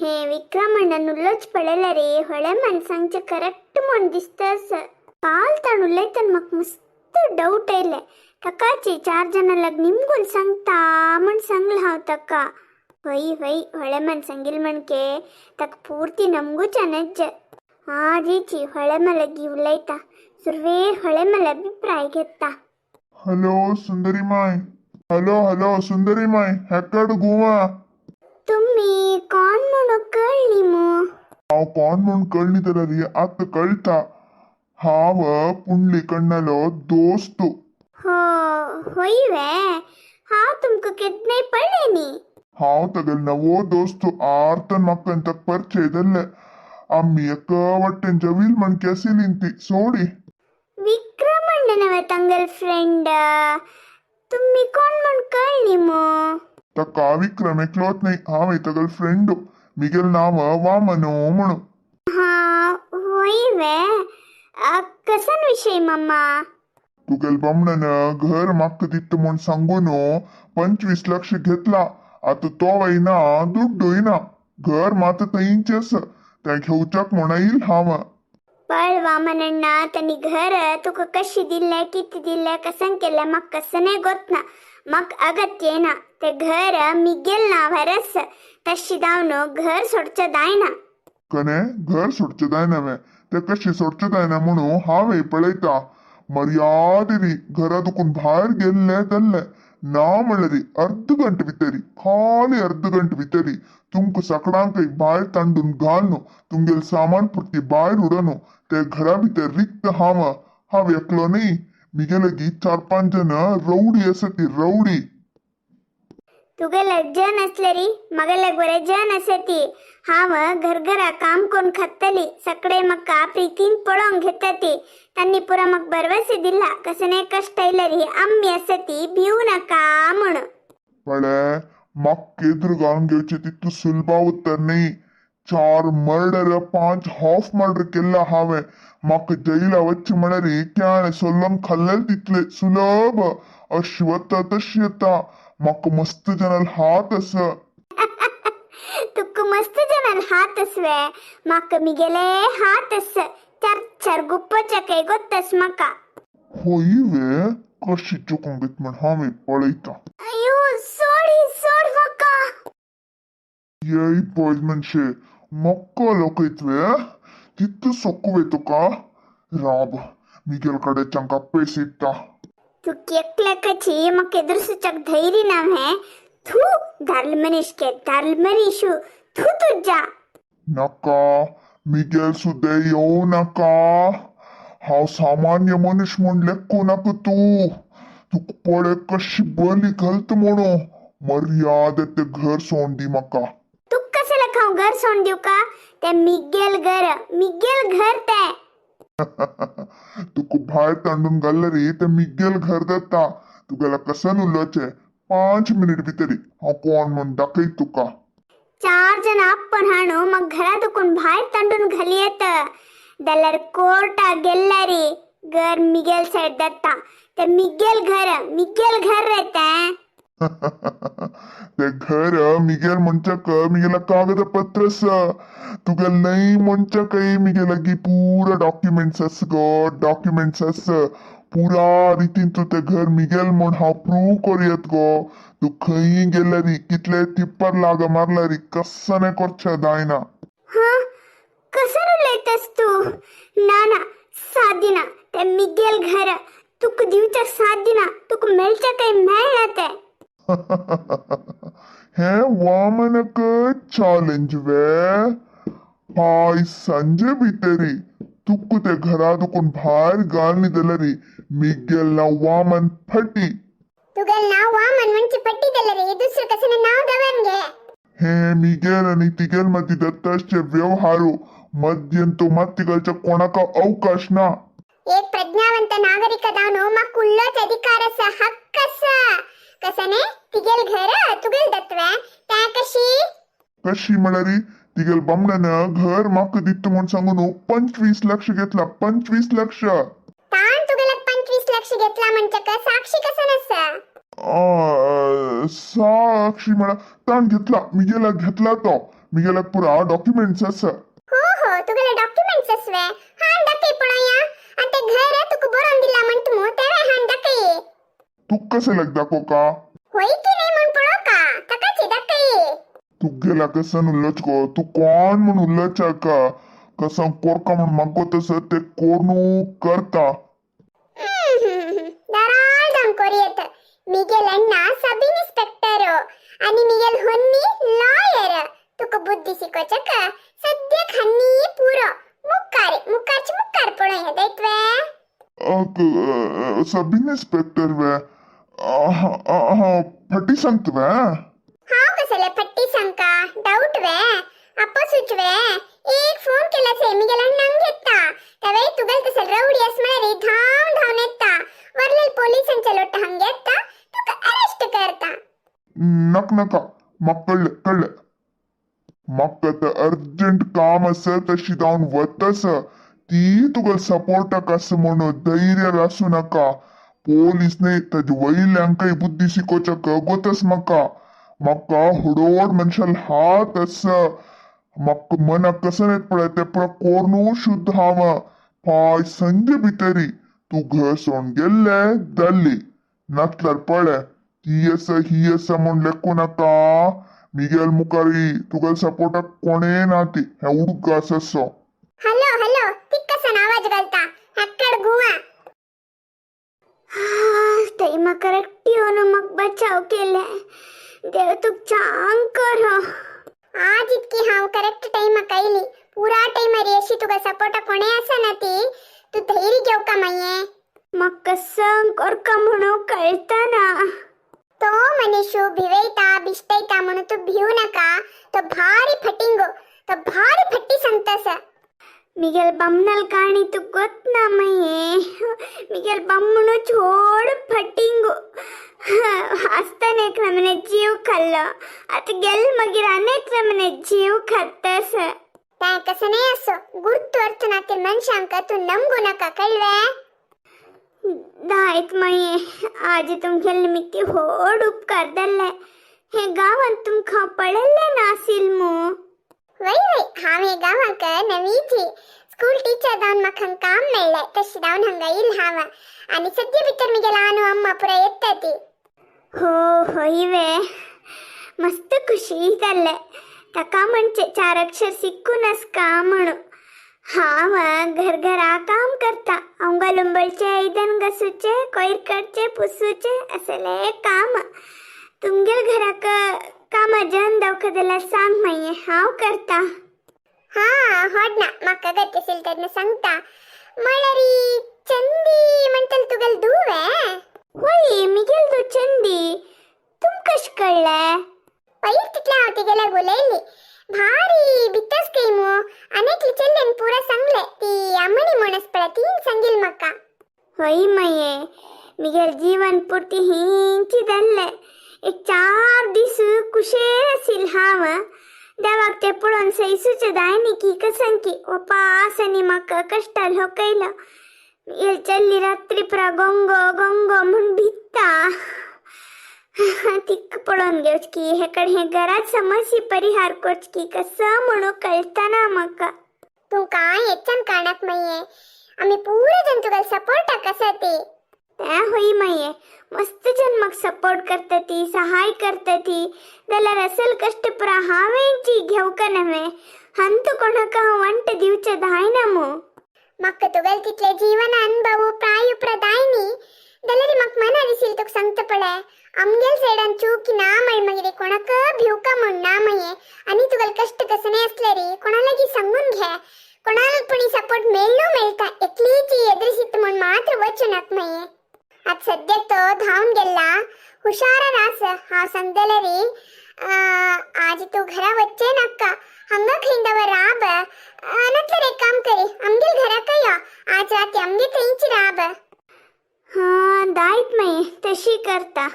हे विक्रम अण्णन उल्लोच पळयला रे, होळे म्हण सांगचें करेक्ट म्हण दिसता. काल ताण उलयतना म्हाका मस्त डाऊट आयले. ताकाचे चार जणां लाग निमगून सांगता म्हण सांगलें हांव ताका. ಹೊಯ್ ಹೊಯ್, ಹೊಳೆ ಮನ್ ಸಂಗಿಲ್ ಮಣ್ಕೆ ತಕ್ಕ ಪೂರ್ತಿ ನಮಗೂ ಚೆನ್ನಜ್ಜ. ಆ ರೀಚಿ ಹೊಳೆ ಮಲಗಿ ಉಲೈತಾ ಸುರ್ವೇರ್ ಹೊಳೆ ಮಲ ಅಭಿಪ್ರಾಯ घेता. Hello Sundari my, hello hello Sundari my, हेकड गुवा. तुम्ही कोण म्हणून कळली मू? हांव कोण म्हूण कळ्ळी जाल्यार आतां कळटा. हांव पुंडली कण्णालो दोस्त. हो, होय वे? हांव तुमकां केन्नाय पळयलें न्ही. हांव तागेलो नवो दोस्त. आर्तन म्हाका ताका परिचय जाल्ले. आमी एका वाटेन जवील म्हणके आशिल्ली ती सोडी. विक्रम अण्णनव ತಂಗಲ್ ಫ್ರೆಂಡ್? तुम्ही कोण म्हण कळली मू? ताका विक्रम एकलोच न्हय, हांव तागेलो फ्रेंडू. मिगेल नांव वामनो म्हणून. हा, होय वे? कसन विषय मम्मा? तुगेल बामणान घर म्हाका दिता म्हूण सांगून 25 लक्ष घेतला. आता तो वयना, दुड्डूय ना. घर मात थंयच आसा. तें घेवच्याक म्हूण येयल हांव. पळ वामनण्ण, तनी घर तुका कशी दिल्ले, किती दिल्ले, कसन केल्ले म्हाका कसने गोतना. म्हाका अगत्य ना. ते घर मिगेल नांवार आसा. तशी दावन घर सोडचें जायना. कने घर सोडचें जायना वे? तें कशें सोडचें जायना म्हणून हांवें पळयता. मर्यादेनी घरा दुकून भायर गेल्ले जाल्ले ना म्हणल्यार अर्द गंट भितरी, खाली अर्द गंट भितरी तुमकां सगळ्यांकय भायर तांडून घालून तुमगेलें सामान पुरती भायर उडोवन ते घरा भितर रिक्त हांव. हांव एकलो न्ही, मिगेले चार पांच जण रवडी आसा ती रवडी. तुगेले जन असले री, मगेले बरे जन आसा ती. हांव घर घरा काम करून खातली. सगळे म्हाका प्रीतीन पळोवंक घेता ती. तांणी पुरा म्हाका भरवसे दिला, कसने कष्ट आयले री आम्मी आसा ती, भिवू नाका म्हणून. पळे, म्हाका केद्र घालून घेवचें तितू सुलभा उत्तर न्ही. चार मर्डर, पांच हाफ मर्डर केल्ला हांवें. म्हाका जैला वचचें म्हळ्यार केळें सोल्लोन खाल्लें तितलें सुलभ. अशी वता तशी येता. म्हाका मस्त जनाल हात आसा. तुका मस्त जनाल हात आसवे? म्हाका मिगेले हात आसा. चार चार गुप्पोच्या काय गोत्तास म्हाका. होय वे? कशी चुकोंक येत म्हण हांवें पळयता. अयो, सोड ही, सोड म्हाका. येय पळय मनशे, म्हाका लोकयत वे? तितू सोकवे तुका? राब, मिगेल कडेच्यांक अपेस इत्ता. तू एकल्याकाची म्हाका एदुरसुच्याक धैर्य ना हें. थू दारल मनीश के दारल मनीशू, थू तुज्या. नाका, मिगेल सुद्दां येवं नाका. हांव सामान्य मनीस म्हूण लेखूं नाका तूं. तुका पळय कशी बली घालता म्हणून. मर्याद तें घर सोड दी म्हाका. तुका कसल्याक हांव घर सोड दिवं का? तें मिगेल घर, मिगेल घर तें. तुका भायर तांडून घाल्ले रे तें मिगेल घर जाता. तुगेल्या कसन उलोवचें? 5 मिनीट भितरी हांव कोण म्हूण दाखयत तुका. चार जण आपण हाणू मग घरा दुकून भायर तांडून घाली येत जाल्यार कोर्टा गेल्ला रे घर मिगेल सायड जाता. ते मिगेल घर, मिगेल घर रे तें. ते घर मिगेल म्हणच्याक मिगेला कागदपत्र आसा. तुगेल न्हय म्हणच्याकय मिगे लागीं पुरा डॉक्युमेंट्स आसा गो, डॉक्युमेंट्स आसा. पुरा रितीन तूं तें घर मिगेल म्हूण हांव प्रूव करूं येत गो. तूं खंयी गेल्यारी, कितले तिप्पर लाग मारल्यारी कसने करचें जायना. हा, कसं उलयतस तू? ना ना, साध्य ना. ते मिगेल घर तुका दिवच्याक साध्य ना. तुका मेळच्या काही मेळना ते. हे वामनक चॅलेंज वे? हाय संजे भितरी तुका ते घरा दुकून भायर घालनी जाल्यारी मिगेल नांव वामन फटी. तुगेल नाव वामन म्हणजे पट्टी दिलं रे, दुसरं कसं नाव दवर घे. हे मिगेल आणि तिगेल मदी दत्ताचे व्यवहारू मध्यंतू मात तिगलच्या कोणाका अवकाश ना. एक प्रज्ञावंत नागरिक दावनु म्हाका उल्लोच अधिकार आसा, हक्क आसा. कसने तिगेल घर तुगेल दत्वे त्या कशी? कशी म्हळ्यारी तिगेल बामणान घर म्हाका दिता म्हूण सांगून 25 लक्ष घेतला, 25 लक्ष. तान तुगेला 25 लक्ष घेतला म्हणजे साक्षी कसं नसा? साक्षी म्हणा ताण घेतला, मिगेला घेतला तो. मिगेल्याक पुरा डॉक्युमेंट्स आसा. हो हो, तुगेले डॉक्युमेंट्स आसवे, हाण दाखय पळोवया. आनी ते घर तुका बरोवन दिला म्हणटा मु, तेवे हाण दाखय. तुका कशें लाग दाखोवका? होय की नाही म्हण पळोवका, ताकाची दाखय. तुगेला कसन उल्लच गो, तूं कोण म्हूण उल्लचाका. कसं कोरका म्हूण मागवत आसा ते कोणू करता. धाराळ जावन कोरयेत. मिगेल अण्णा सब इन्स्पेक्टर आनी मिगेल होन्नी लॉयर. तुका बुद्धी शिकोवचेक सद्याक हन्नी पुरो. मुक्कार मुक्कारचे मुक्कार पळोवया दैत्वे. सब इन्स्पेक्टर वे? फटी सांगता वे? हांव कसले फट्टी सांगका? डाऊट वे? आपसूच वे? एक फोन केल्याचे मिगेल अण्णांक घेता, तेवे तुगेल तसल रवडी आस म्हळ्यार धांव धांवन येता. वरलेल पोलिसांच्या लोट हांग येता, तुका अरेस्ट करता. नक नका, म्हाका कळ्ळें कळ्ळें. म्हाका आतां अर्जंट काम आसा, तशी जावन वतास. ती तुका सपोर्टाक आसा म्हणून धैर्य आसूं नाका. पोलीस न्हय, ताजे वयल्यांकय बुद्धी शिकोवच्याक गोतस म्हाका. म्हाका होडोड मनशाल हात आसा. म्हाका मनाक कसं येत पळय तें पुरा कोर्नू शुद्ध हांव. फाय संजे भितरी तूं घर सोडून गेल्ले जाल्ली, नातल्यार पळय ती आसा ही आसा म्हूण लेखूं नाका. मिगेल मुखारी तुका सपोर्टाक कोणें ना ती हें उडगास आसो. हॅलो हॅलो, तिक्कसन आवाज घालता? हक्कड गुवा टाइमा करेक्ट येवन मग बचाव केले. देव तुक चांग कर. आज इतकी हांव करेक्ट टाइमाक आयली. पुरा टाइमार अशी तुका सपोर्ट कोणे आसा ना ती. तूं धैर्य घेवका माये. मग कसं करका म्हणून कळता ना. तो मनीषू भिवयता बिश्टयता म्हणून तूं भिवू नाका. तो भारी फटिंगो, तो भारी फट्टी सांगतास. मिगेल बम्मनल ಕಾಣಿ ತು ಗೊತ್ತನಮ್ಮಯ್ಯೇ, ಮಿಗೆಲ್ ಬಮ್ಮನು ಚೋಡ್ ಫಟ್ಟಿಂಗು ಹಸ್ತಾನೆ ನಮನೆ ಜೀव खाल्लो. आता गेल मगीर अनेक नमने जीव खातस. तां कसं नाही असो गुर्तु अर्थ नातील मनशांक तूं नमगू नका, कळवे? दायत मये, आज तुमगेल निमित्ती होड उपकार जाल्ले. हे गांवांत तुमकां पळयल्लें नासील मू. वय वय, हांव हे गांवाक नवीची. स्कूल टीचर जावन म्हाका हांगा काम मेळ्ळें, तशें जावन हांगा येयल हांव. आनी सद्या भितर म्हगेल आनू अम्मा पुरा येता ती. हो होय वे, मस्त खुशी जाल्लें. ताका म्हणचे चार अक्षर शिकून आसका म्हणून. हांव घर घरा काम करता. हांव लुंबळचे, आयदन घासूचे, कोयर काडचे, पुसूचे, असले काम. तुमगेल घराक कामा जन दावका जाल्यार सांग मागीर, हांव करता. हा होड ना, म्हाका गती आशिल्लें तेन्ना सांगता. म्हळ्यार चंदी म्हणटल तुगेल धूव? होय, मिगेल धूव चंदी. तुमकां कशें कळ्ळें? पयर तितलें हांव तिगेल्याक उलयली. भारी भितस खंय मू. आनी चेल्लेन पुरा सांगलें. ती अम्मणी म्हूण आसा पळय, तीन सांगील म्हाका. हय मये, मिगेल जीवन पुर्ती हिंची जाल्लें. एक 4 दीस कुशेर आशिल्लें हांव. देवाक तें पळोवन सैसूचें जाय न्ही की कसंकी उपास आनी म्हाका कश्टाल होकयलो. मिगेल चल्ली रात्री पुरा गोंगो गोंगो म्हूण भित्ता. तिका पळोवन घेवचकी हे कडेन हे घरात समस्ये परिहार करचकी कसं म्हणून कळतना म्हाका. तूं कांय हेच्यान काणाक माये, आमी पुरो जण तुका सपोर्टाक आसा ती. तें होय माये, मस्त जन म्हाका सपोर्ट करता ती, सहाय करता ती. जाल्यार असल कश्ट पुरा हांवेंची घेवका नव्हे. हंत कोणाक हांव वंट दिवचें जायना मू. म्हाका तुगेल तितले जीवन अनुभव प्राय उपरा न्ही, जाल्यार म्हाका मना दिसील तुका सांगता पळय, आमगेल सायडान चूक ना म्हळ मागीर कोणाक भिवका म्हूण ना माये. आनी तुगेल कश्ट कसं आसले रे कोणा लागीं सांगून घे. कोणाला पुणी सपोर्ट मेळ्ळो मेळटा, एकलीची एदरिसीत म्हूण मात्र वचूं नाका माये. आतां सद्याक तो धांवन गेल्ला, हुशारान आस. हांव सांगतलें रे, आज तूं घरा वच्चें नाका, हांगा खंय दवर राब. नातल्यार एक काम करी, आमगेल घराक यो, आज राती आमगे थंयच राब. हां दायत मागीर, तशी करता.